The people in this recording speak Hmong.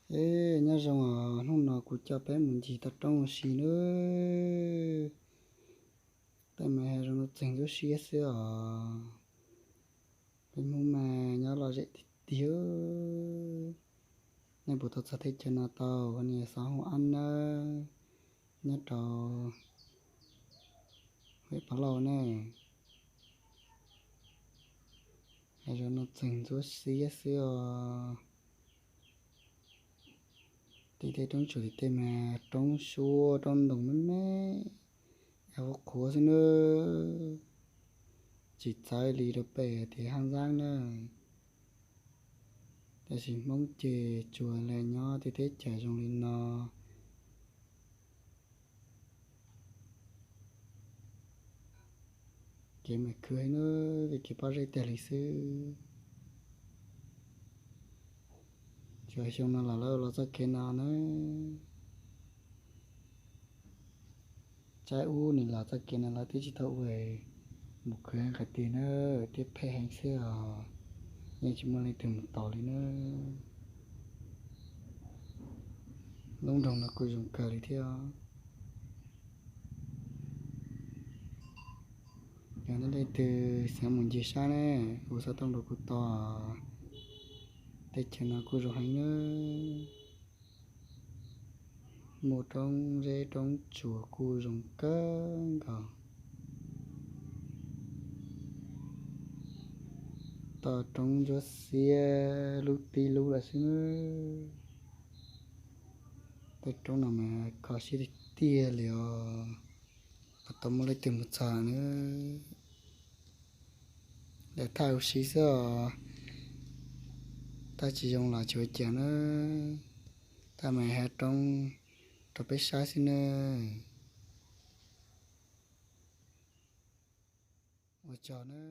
Es nyob zoo os, hnub no kuv coj peb mus ncig toj roob ua si nawb. Tej mas hav zoov nuj txeeg ntxuab siab xwb os. Peb Hmoob mas nyob lom zem tiag tiag. Nej puas tau txog teb chaws no tau? Kuv yog Xov Hauv Ab nawb, nyob rau hauv Paj Lauj ne. Hav zoov nuj txeeg ntxuab siab xwb os. Tim tej roob tsuas tim tej mas roob suab roob ntoo me me, av qhuav qhuav xwb nawb. Tsis txawv li rau pem tias Haj Xab na. Tab sis Hmoob ces tsuas lam nyob tej teb chaws zoo li no. Kev mas khwv heev na, kev pob zeb tag li xwb. Tsuas xyoo no los lawv los txoj kev no na. Tsaib ub nws los txoj kev no lawv twb tsis tau ua, mus khwv heev qhov twg na, thiab phem heev xwb os. Yeej tsis muaj leej twg mus tos li na. Lub nroog no kuj zoo kawg li thiab. Yog nej leej twg xav mus ncig saib ne, hu xov tooj rau kuv tau. Teb chaws no kuj zoo heev na, muaj roob zeb roob tsuas kuj zoo kawg nkaus. Toj roob ntsuab xiab lub tib lub lawm xwb. Tej roob no mas kho siab tiag tiag li os. Puas tau muaj leej twg mus txog na. Lawv thaj ua si xwb os. Tab tsis zoo los tsis ua cas na. Thaj mas hav roob rau peb saib xwb na. Ua tsaug na.